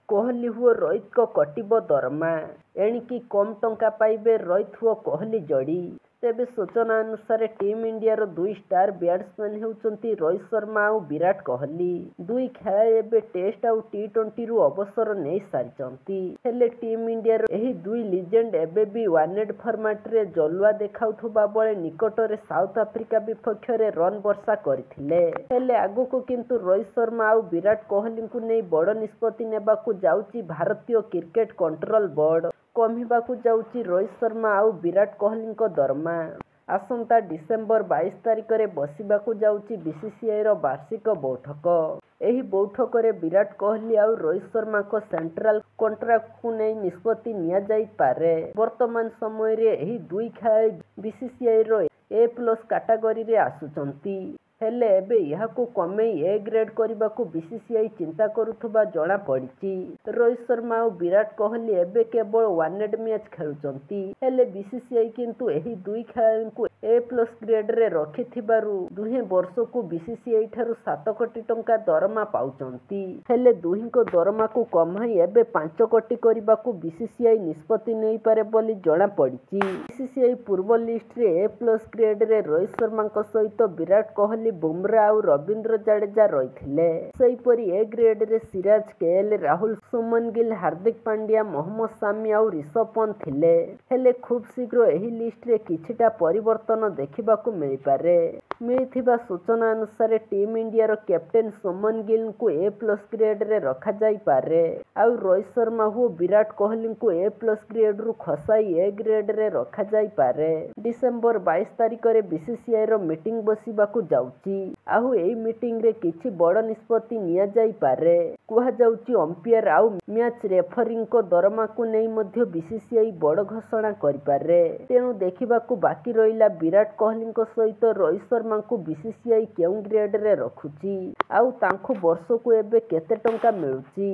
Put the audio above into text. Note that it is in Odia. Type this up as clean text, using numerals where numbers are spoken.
କୋହଲି ଓ ରୋହିତଙ୍କ କଟିବ ଦରମା। ଏଣିକି କମ୍ ଟଙ୍କା ପାଇବେ ରୋହିତ ଓ କୋହଲି ଯୋଡ଼ି। ତେବେ ସୂଚନା ଅନୁସାରେ ଟିମ୍ ଇଣ୍ଡିଆର ଦୁଇ ଷ୍ଟାର ବ୍ୟାଟ୍ସମ୍ୟାନ୍ ହେଉଛନ୍ତି ରୋହିତ ଶର୍ମା ଆଉ ବିରାଟ କୋହଲି। ଦୁଇ ଖେଳାଳି ଏବେ ଟେଷ୍ଟ ଆଉ ଟି-20ରୁ ଅବସର ନେଇ ସାରିଛନ୍ତି। ହେଲେ ଟିମ୍ ଇଣ୍ଡିଆର ଏହି ଦୁଇ ଲିଜେଣ୍ଡ ଏବେ ବି ୱାନଡେ ଫର୍ମାଟରେ ଜଲୱା ଦେଖାଉଥିବା ବେଳେ ନିକଟରେ ସାଉଥ ଆଫ୍ରିକା ବିପକ୍ଷରେ ରନ୍ ବର୍ଷା କରିଥିଲେ। ହେଲେ ଆଗକୁ କିନ୍ତୁ ରୋହିତ ଶର୍ମା ଆଉ ବିରାଟ କୋହଲିଙ୍କୁ ନେଇ ବଡ଼ ନିଷ୍ପତ୍ତି ନେବାକୁ ଯାଉଛି ଭାରତୀୟ କ୍ରିକେଟ କଣ୍ଟ୍ରୋଲ ବୋର୍ଡ। କମିବାକୁ ଯାଉଛି ରୋହିତ ଶର୍ମା ଆଉ ବିରାଟ କୋହଲିଙ୍କ ଦରମା। ଆସନ୍ତା ଡିସେମ୍ବର 22 ତାରିଖରେ ବସିବାକୁ ଯାଉଛି ବିସିସିଆଇର ବାର୍ଷିକ ବୈଠକ। ଏହି ବୈଠକରେ ବିରାଟ କୋହଲି ଆଉ ରୋହିତ ଶର୍ମାଙ୍କ ସେଣ୍ଟ୍ରାଲ କଣ୍ଟ୍ରାକ୍ଟକୁ ନେଇ ନିଷ୍ପତ୍ତି ନିଆଯାଇପାରେ। ବର୍ତ୍ତମାନ ସମୟରେ ଏହି ଦୁଇ ଖେଳାଳି ବିସିସିଆଇର ଏ ପ୍ଲସ କାଟାଗୋରୀରେ ଆସୁଛନ୍ତି। ହେଲେ ଏବେ ଏହାକୁ କମେଇ ଏ ଗ୍ରେଡ୍ କରିବାକୁ ବିସିସିଆଇ ଚିନ୍ତା କରୁଥିବା ଜଣାପଡ଼ିଛି। ରୋହିତ ଶର୍ମା ଆଉ ବିରାଟ କୋହଲି ଏବେ କେବଳ ୱାନଡେ ମ୍ୟାଚ୍ ଖେଳୁଛନ୍ତି। ହେଲେ ବିସିସିଆଇ କିନ୍ତୁ ଏହି ଦୁଇ ଖେଳାଳିଙ୍କୁ ଏ ପ୍ଲସ ଗ୍ରେଡରେ ରଖିଥିବାରୁ ଦୁହେଁ ବର୍ଷକୁ ବିସିସିଆଇଠାରୁ 7 କୋଟି ଟଙ୍କା ଦରମା ପାଉଛନ୍ତି। ହେଲେ ଦୁହିଁଙ୍କ ଦରମାକୁ କମାଇ ଏବେ 5 କୋଟି କରିବାକୁ ବିସିସିଆଇ ନିଷ୍ପତ୍ତି ନେଇପାରେ ବୋଲି ଜଣାପଡ଼ିଛି। ବିସିସିଆଇ ପୂର୍ବ ଲିଷ୍ଟରେ ଏ ପ୍ଲସ ଗ୍ରେଡରେ ରୋହିତ ଶର୍ମାଙ୍କ ସହିତ ବିରାଟ କୋହଲି, ବୁମରା ଆଉ ରବୀନ୍ଦ୍ର ଜାଡେଜା ରହିଥିଲେ। ସେହିପରି ଏ ଗ୍ରେଡରେ ସିରାଜ, କେଏଲ ରାହୁଲ, ଶୁଭମନ ଗିଲ୍, ହାର୍ଦ୍ଦିକ ପାଣ୍ଡ୍ୟା, ମହମ୍ମଦ ସାମି ଆଉ ରିଷଭ ପନ୍ତ ଥିଲେ। ହେଲେ ଖୁବ୍ ଶୀଘ୍ର ଏହି ଲିଷ୍ଟରେ କିଛିଟା ପରିବର୍ତ୍ତନ ଦେଖିବାକୁ ମିଳିପାରେ। ମିଳିଥିବା ସୂଚନା ଅନୁସାରେ ଟିମ୍ ଇଣ୍ଡିଆର କ୍ୟାପ୍ଟେନ୍ ଶୁଭମନ ଗିଲଙ୍କୁ ଏ ପ୍ଲସ ଗ୍ରେଡରେ ରଖାଯାଇପାରେ। ଆଉ ରୋହିତ ଶର୍ମା ଓ ବିରାଟ କୋହଲିଙ୍କୁ ଏ ପ୍ଲସ ଗ୍ରେଡରୁ ଖସାଇ ଏ ଗ୍ରେଡରେ ରଖାଯାଇପାରେ। ଡିସେମ୍ବର 22 ତାରିଖରେ ବିସିସିଆଇର ମିଟିଂ ବସିବାକୁ ଯାଉଛି। ଆଉ ଏହି ମିଟିଂରେ କିଛି ବଡ଼ ନିଷ୍ପତ୍ତି ନିଆଯାଇପାରେ। କୁହାଯାଉଛି ଅମ୍ପାୟାର ଆଉ ମ୍ୟାଚ୍ ରେଫରୀଙ୍କ ଦରମାକୁ ନେଇ ମଧ୍ୟ ବିସିସିଆଇ ବଡ଼ ଘୋଷଣା କରିପାରେ। ତେଣୁ ଦେଖିବାକୁ ବାକି ରହିଲା ବିରାଟ କୋହଲିଙ୍କ ସହିତ ରୋହିତ ଶର୍ମାଙ୍କୁ ବିସିସିଆଇ କେଉଁ ଗ୍ରେଡରେ ରଖୁଛି, ଆଉ ତାଙ୍କୁ ବର୍ଷକୁ ଏବେ କେତେ ଟଙ୍କା ମିଳୁଛି।